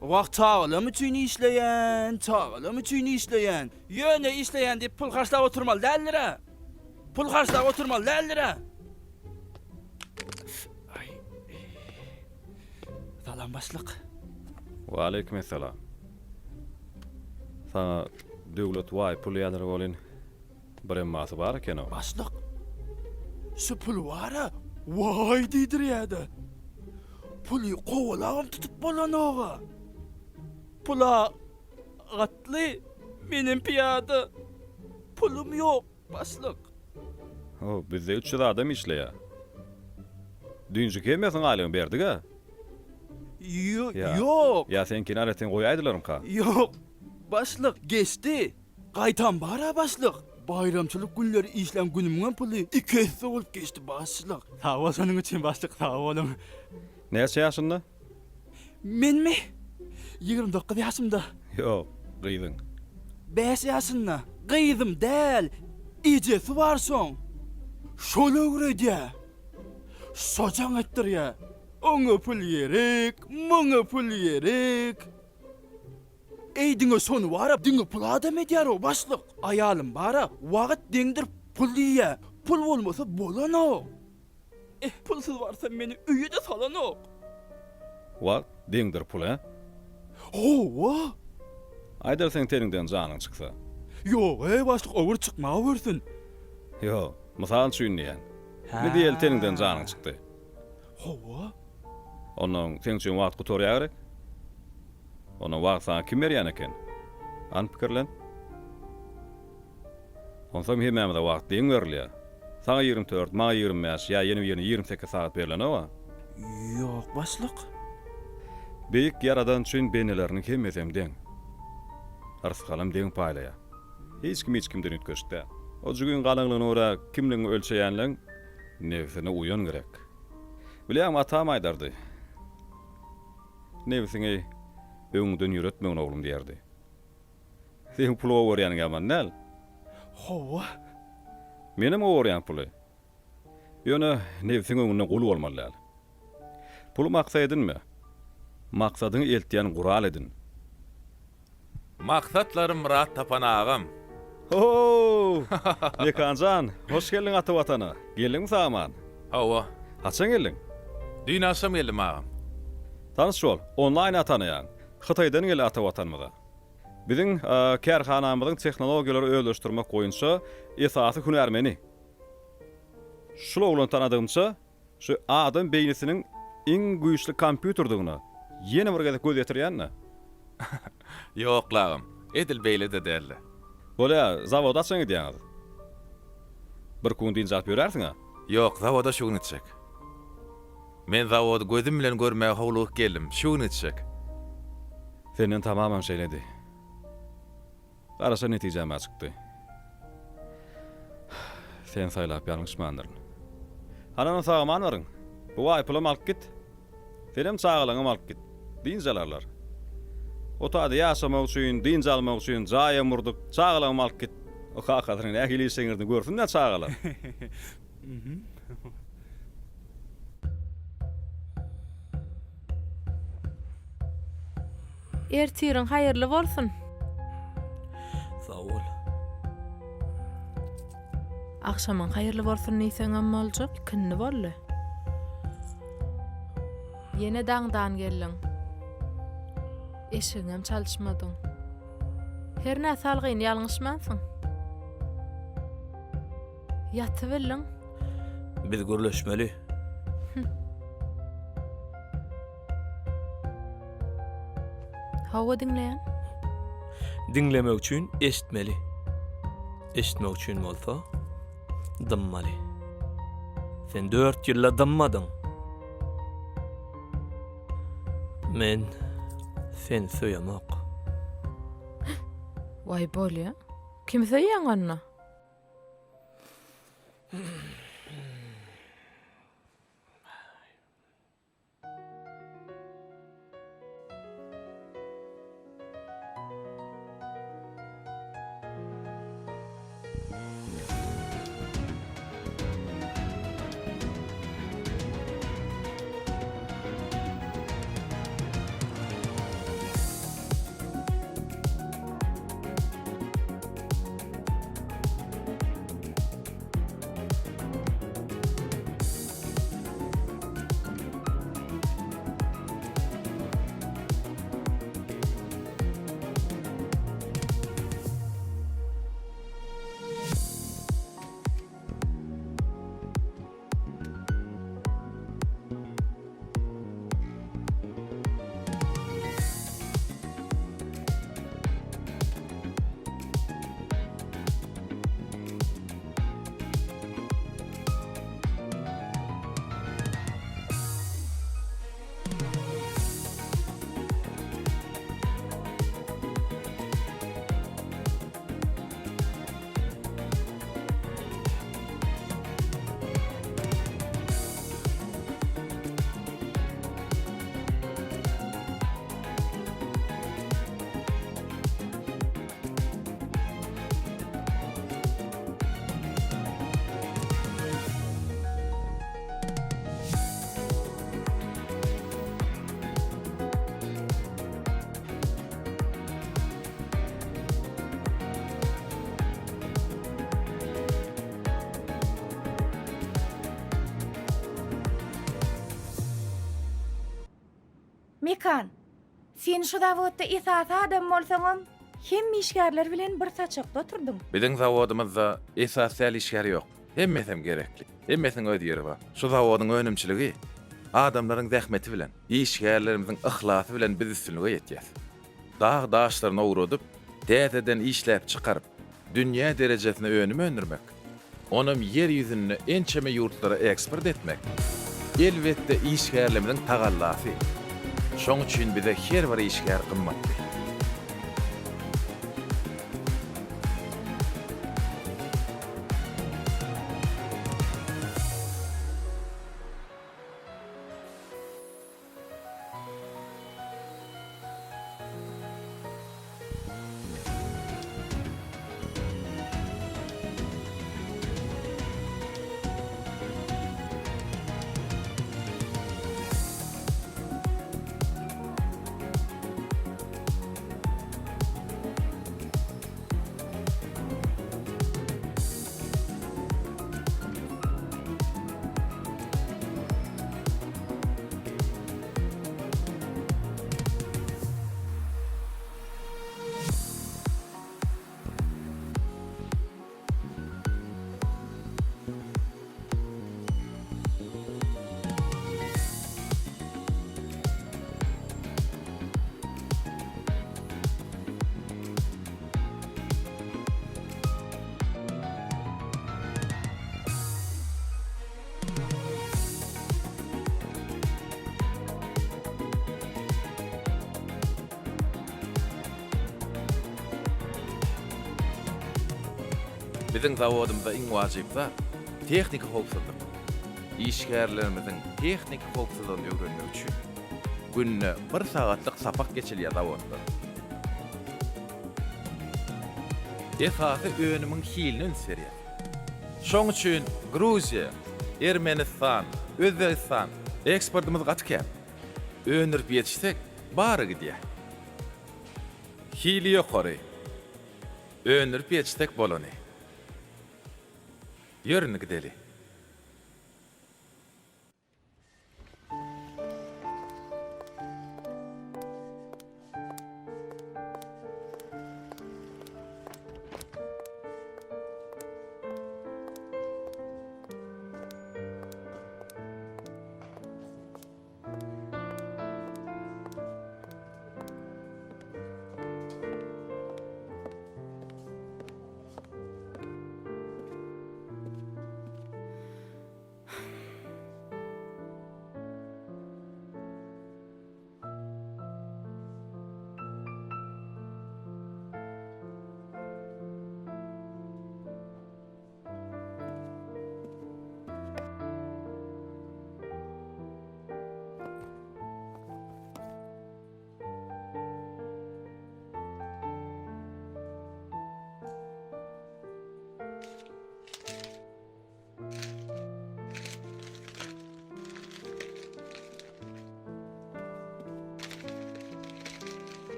S5: Wah çagalam üçin işleýän, çagalam üçin işleýän. Ýöne işleýän diýip pul harçlap oturmaly däldir-ä. Pul harçlap oturmaly däldir-ä. Salam başlyk.
S9: Waleýkim essalam. Saňa Döwlet waý pul ýazyr welin, bir emmasy bar eken-ow.
S5: Başlyk, şu pul bar-a, waý diýdirýä-de. Puly kowalabam tutup bolanok-a. Pul-a atly, menem pyýada. Pulum ýok. Başlyk.
S9: Ho, bizde 300 adam işleýär. Düýnjük hemmesiniň aýlygyny berdik-ä.
S5: Ýok.
S9: Ýa seňkini aýratyn goýaýdylarmyka?
S5: Ýok, başlyk, geçdi. Gaýtam bar-a, başlyk. Baýramçylyk günleri işlän günümiňem puly iki esse bolup geçdi, başlyk. Sag bol şonuň üçin, başlyk, sag boluň.
S9: Näçe ýaşynda?
S5: Menmi? 29 ýaşymda.
S9: Ýok, gyzyň.
S5: Bäş ýaşynda. Gyzym däl, ejesi bar şoň. Şol öwredýä. Şo jaň etdirýä. Oňa pul gerek, muňa pul gerek. Eý diňe şony bara diňe pul adam edýär-ow başlyk. Aýalym bara wagt deňdir pul diýýä. Pul bolmasa bolanok. Eh, pulsuz barsam meni öýe-de salanok.
S9: Wagt deňdir pul, hä?
S5: Hawa.
S9: Aýdar seň teniňden janyň çyksa.
S5: Ýog-eý, başlyk, o bir çykmawersin.
S9: Ýok, mysal üçin diýýän. Indi diýeli teniňden janyň çykdy.
S5: Hawa.
S9: Onnoň seň üçin wagt gutarýa gerek? Onda wagt saňa kim berýän eken? Hany pikirlen. Onsoň hemmämize wagt deň berilýär. Saňa 24, maňa 25, ýa ýene birine 28 sagat berlenoga.
S5: Ýok, başlyk.
S9: Beýik Ýaradan üçin bendeleriniň hemmesem deň. Rysgalam deň paýlaýar. Hiç kim hiç kimden üýtgeşik däl. O jügiň galyňlygyna görä kimligiňi ölçeýänleň nebsine uýan gerek. Bilýäňmi, atam aýdardy. Nebsiňi öňüňden ýöretmegin oglum diýerdi. Seň puly gowy görýäniň ýaman däl.
S5: Hawa.
S9: Menem gowy görýän puly. Ýöne nebsiň öňünde gul bolmaly däl. Puly maksat edinme. Maksadyňy eltýän gural edin.
S6: Maksatlarym myrat tapan agam.
S9: Ho-o! Mekan jan, hoş geldiň ata Watana. Geldiňmi sag-aman?
S6: Hawa.
S9: Haçan geldiň?
S6: Düýn agşam geldim agam.
S9: Tanyş bol, onlaýn tanaýaň. Hytaýdan geldi ata Watanymyza. Biziň kärhanamyzyň tehnologiýalary özleşdirmek boýunça esasy hünärmeni. Şul oglany tanadygymça, şu adam beýnisiniň iň güýçli kompýuterdigine. ýene bir gezek göz ýetirýän-dä.
S6: Ýok, lagym, edil beýle-de däldi.
S9: Bolýa, zawoda haçan gidýäňiz? Birki gün dynç alyp ýörärsiň-ä?
S6: Ýok, zawoda şu gün gitjek. Men zawody gözüm bilen görmäge howlugyp geldim, şu gün gitjek.
S9: Senden tamamam şeýledi. Garaşan netijäm-ä çykdy. Seni saýlap ýalňyşmandyryn. Hany onda sag-aman baryň. Bu baý pulam alyp git. Senem çagalaňam alyp git. Dynç alarlar. O taýda ýaşamak üçin, dynç almak üçin jaýam gurduk. Çagalaňam alyp git. O kakasynyň nähili işeňňirdini görsün-dä çagalar.
S3: Ertiriň haýyrly bolsun.
S4: Sag bol.
S3: Agşamyň haýyrly bolsun diýseňem boljak, ikindi boldy. Ýene daňdan geldiň. Eşigiňem çalyşmadyň. Hernä salgyny ýalňyşmansyň. Ýatybildiň.
S4: Biz gürleşmeli.
S3: Hawa diňleýän.
S4: Diňlemek üçin eşitmeli. Eşitmek üçin bolsa dymmaly. Sen dört ýylda dymmadyň. Men seni söýemok.
S3: Waý bolýa. Kimi söýýäň onda?
S7: Mekan, sen şu zawodda esasy adam bolsaňam, hemme işgärler bilen bir saçakda oturdyň.
S6: Biziň zawodymyzda esasy däl işgär ýok. Hemmesem gerekli. Hemmesiniň öz ýeri bar. Şu zawodyň önümçiligi adamlaryň zähmeti bilen, işgärlerimiziň yhlasy bilen biz üstünlige ýetýäs. Dag daşlaryny owradyp, täzeden işläp çykaryp, dünýä derejesinde önüm öndürmek, onam ýer ýüzünde ençeme ýurtlara eksport etmek, elbetde, işgärlerimiziň tagallasy. Şoň üçin bize her bir işgär gymmatly. Biziň zawodymyzda iň wajyp zat, tehniki howpsuzlyk. Işgärlerimiziň tehniki howpsuzlygyny öwrenmek üçin günde bir sagatlyk sapak geçilýär zawodda. Esasy önümiň hiline üns berýäs. Şoň üçin Gruziýa, Ermenistan, Özbegistan eksportymyz gaty kän. Öndürip ýetişsek, bary gidýär. Hili ýokary. Öndürip ýetişsek bolany. Ýör indi gideli.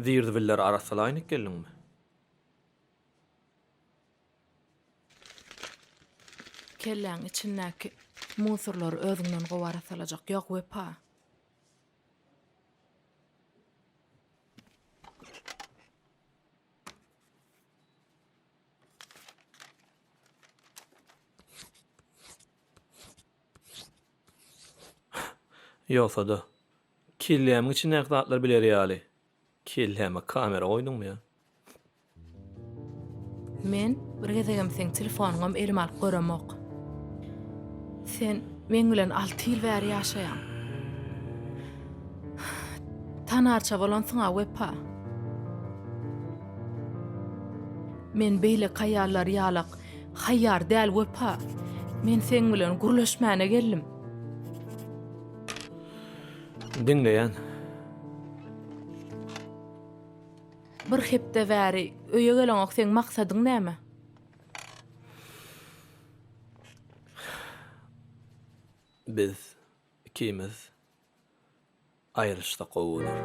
S4: Zir-zibilleri arassalaýyn geldiňmi?
S3: Kelläň içindäki musorlary özüňden gowy arassalajak ýok, Wepa.
S4: Ýogsa-da, kellämiň içindäki zatlary biler ýaly, kelläme kamera goýduňmy ýa?
S3: Men bir gezegem seň telefonyňam elime alyp göremok. Sen meň bilen alty ýyl bäri ýaşaýaň. Tanarça bolansyň-a Wepa. Men beýleki aýallar ýalak haýýar däl Wepa. Men seň bilen gürleşmäne geldim.
S4: Diňleýän.
S3: Bir hepde bäri öýe geleňok seň maksadyň näme?
S4: Biz ikimiz aýrylyşsak gowy bolar.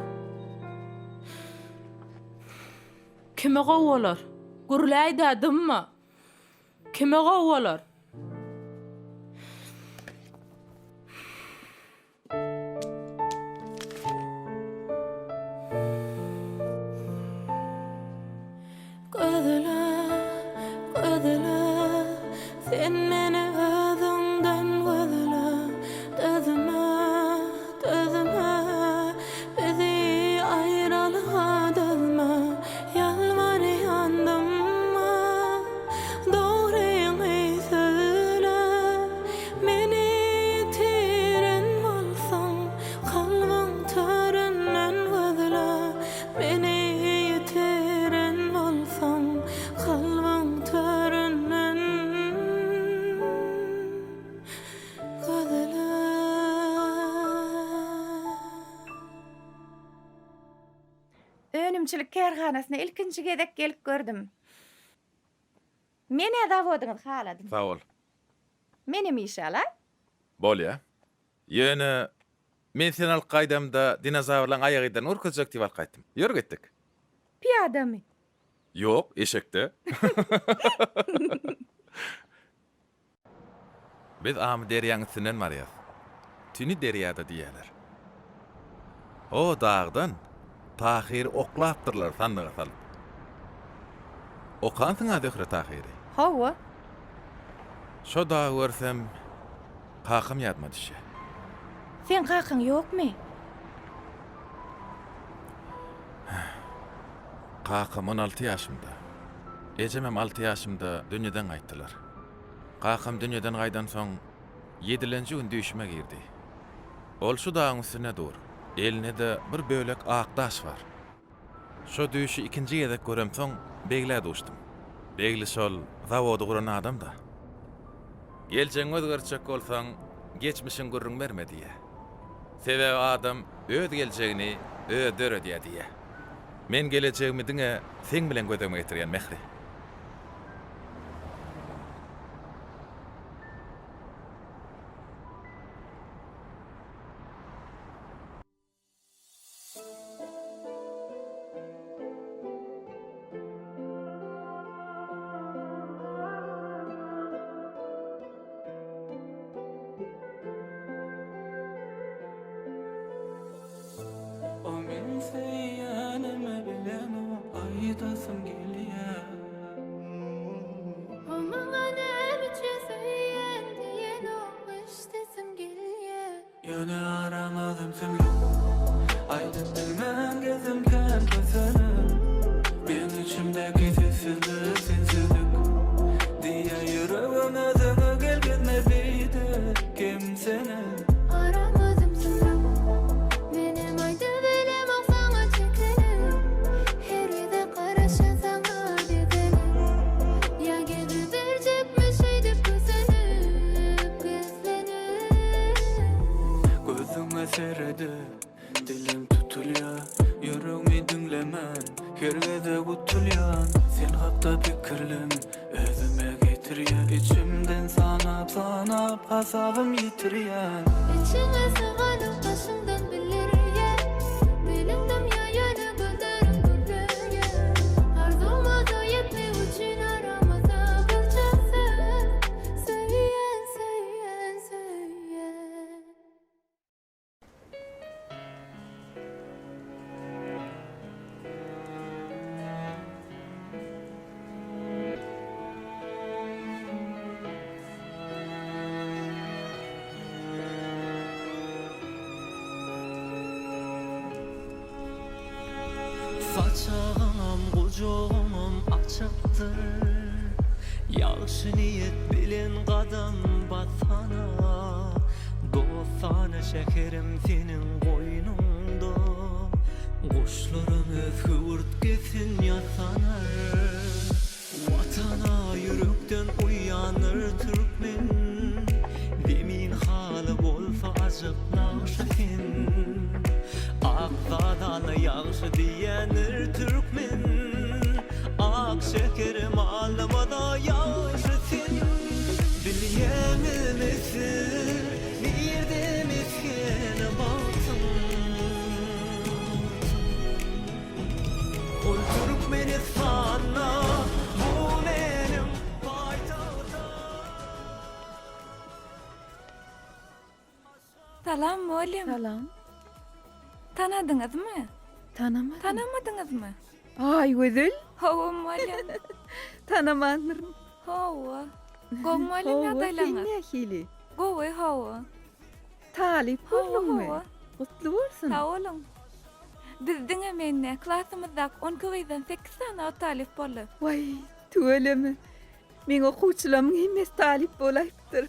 S3: Kime gowy bolar? Gürläýdä dymma. Kime gowy bolar? Gözle, gözle, sen meni özüňden gözle, Dözme, dözme, bizi aýralyga dözme, Ýalbarýan dymma, dogryňy söýle. Meni ýitiren bolsaň, kalbyň töründen gözle. Meni ýitiren bolsaň, kalbyň töründen gözle.
S7: Önümçilik kärhanasyna ilkinji gezek gelip gördüm. Men-ä zawodyňyzy haladym.
S6: Sag bol.
S7: Menem işe alaý.
S6: Bolýa. Ýöne men seni alyp gaýdamda dinozawrlaň aýak yzlaryny görkezjek diýip alyp gaýtdym. Ýör gitdik.
S7: Pyýadamy?
S6: Ýok, eşekde. Biz Amyderýaň üstünden barýas. Tüni derýada diýýäler. O dagdan Tahyry oklapdyrlar sandyga salyp. Okansyň-a Zöhre Tahyry?
S7: Hawa.
S6: Şo dagy görsem, kakam ýadyma düşýär.
S7: Seň kakaň ýokmy?
S6: Kakam 16 ýaşymda, ejemem alty ýaşymda dünýeden gaýtdylar. Kakam dünýeden gaýdansoň, ýedilenji gün düýşüme girdi. Ol şu dagyň üstünde dur. Elinde-de bir bölek ak daş bar. Şo düýşi ikinji gezek göremsoň, Beglä duşdum. Begli şol zawody guran adam-da. Geljegiňi özgertjek bolsaň, geçmişiňi gürrüň berme diýýä. Sebäbi adam öz geljegini özi döredýä diýýä. Men gelejegimi diňe seň bilen göz öňüme getirýän, Mähri.
S10: O meň söýýänimi bilenok aýdasym gelýär.
S11: O maňa näme üçin söýýän diýenok eşdesim gelýär.
S10: Ýöne aramyz ümsümlik Aýdyp bilmän gezdim kän kösenip Meň içimdäki sessizlik sensizlik Diýýär ýüregim özüňe gel gezme beýdip kemsenip.
S11: Aramyz ümsümlik Menem aýdybilemok saňa çekinip Her gezek garaşan saňa bezenip Ýa geziberjekmi şeýdip kösenip
S10: Gözüňe seredip dilim tutulýar Ýüregmi diňlemän her gezek utulýan Sen hakda pikirlem özüme getirýär Içimden sanap-sanap hasabym ýitirýän.
S11: Içiňe syganok daşyňdan bildirýär Meniň dymýa ýöne gözleriň gürleýär Arzuwymyza ýetmek üçin aramyzda birje söz Söýýän söýýän söýýän.
S10: Saçagyňam, gujagyňam açykdyr. Ýagşy niýet bilen gadam basana. Dostana şäherim seniň goýnuňda. Guşlaram öz höwürtgesin ýasanar. Watana ýürekden uýandyr türkmen, Zemin haly bolsa ajap nagşy sen. Ak zadana ýagşy diýendir türkmen, Ak şekerim almada ýagşy sen. Bilýäňmi siz nirde mesgen bagtyň? Ol Türkmenistanda bu meniň paýtagtym.
S12: Salam mugallym.
S2: Salam.
S12: Tanadyňyzmy?
S2: Tanamadym.
S12: Tanamadyňyzmy?
S2: Aýgözel.
S12: Hawa mugallym.
S2: Tanamandyryn.
S12: Hawa. Gowy mugallym ýagdaýlaryňyz?
S2: Hawa, sen nähili?
S12: Gowy, hawa.
S2: Talyp bolduňmy?
S12: Hawa, hawa.
S2: Gutly bolsun.
S12: Sag boluň. Biz diňe men däl, klasymyzdaky on iki gyzdan sekiz sany talyp boldy.
S2: Waý, tüweleme. Meň okuwçylarymyň hemmesi talyp bolaýypdyr.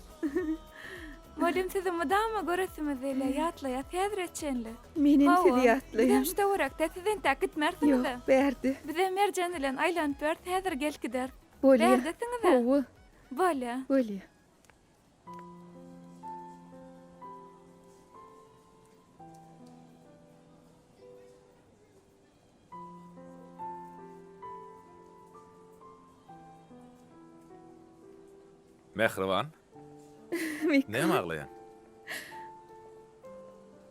S12: Mugallym sizi mydama göresimiz gelýär, ýatlaýas häzire çenli.
S2: Menem sizi ýatlaýan.
S12: Bizem şu töwerekde, siz entäk gitmersiňiz-ä.
S2: Ýok, bärde.
S12: Bizem Merjen bilen aýlanyp ýörüs, häzir gelip gideris.
S2: Bolýa.
S12: Bärdesiňiz-ä?
S2: Hawa.
S12: Bolýa.
S2: Bolýa.
S6: Mähriban.
S2: Mekan.
S6: Näme aglaýaň?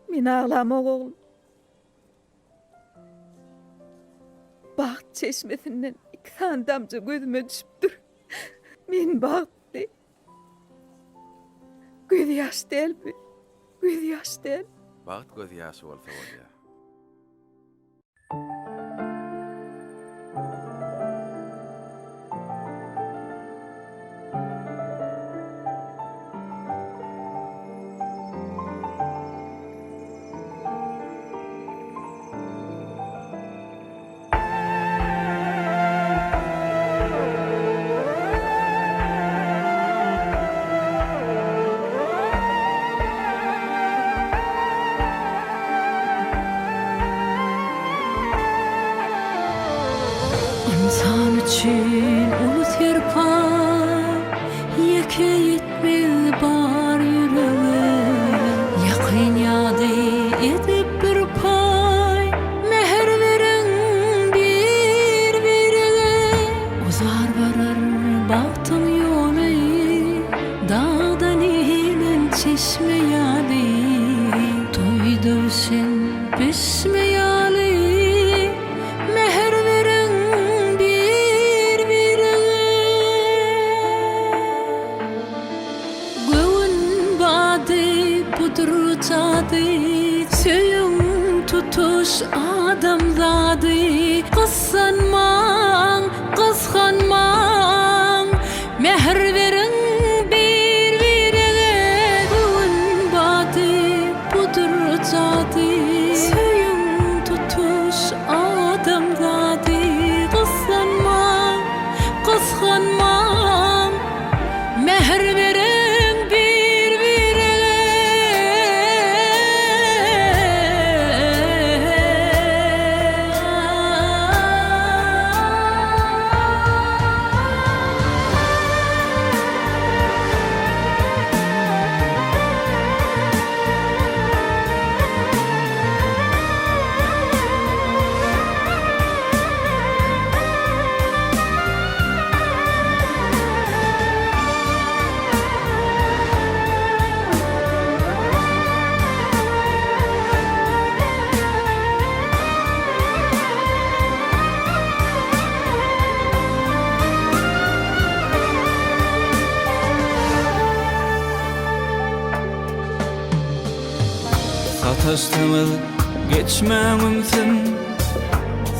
S2: Men aglamok oglum. Bagt çeşmesinden iki sany damja gözüme düşüpdir. Men bagtly. Gözýaş däl bu. Gözýaş däl.
S6: Bagt gözýaşy bolsa bolýar.
S11: Ynsan üçin uly serpaý, Ýeke ýetmez bar ýürege. Ýakyn ýady edip bir paý, Mähir beriň bir-birege. Uzar barar bagtyň ýoly, Dagdan inen çeşme ýaly. Toýda bişen pişme ýaly. Mähir beriň bir-birege. Göwün bady budur jady, Söýüň tutuş adamzady. Gyssanmaň, gysganmaň, Mähir beriň bir-birege. Göwün bady budur jady, Söýüň tutuş adamzady. Gyssanmaň, gysganmaň, Mähir beriň bir-birege.
S10: Sataşsaňyz geçmäň ümsüm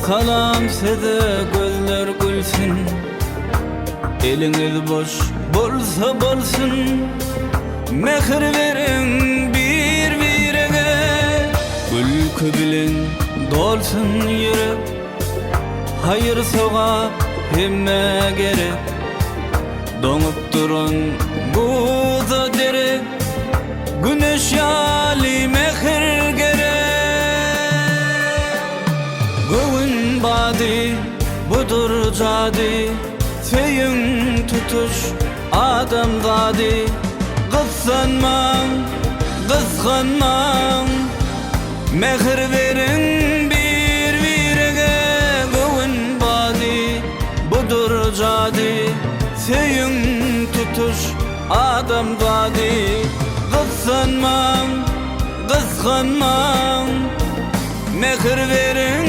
S10: Salam size gözler gülsün Eliňiz boş bolsa bolsun Mähir beriň bir-birege Gülki bilen dolsun ýürek Haýyr-sogap hemmä gerek Doňup duran buza derek Güneş ýaly mähir gerek. Göwün bady, budur jady, Söýüň tutuş adamzady. Gyssanmaň, gysganmaň, Mähir beriň bir-birege. Göwün bady, budur jady, Söýüň tutuş adamzady. Gyssanmaň, gysganmaň, Mähir beriň.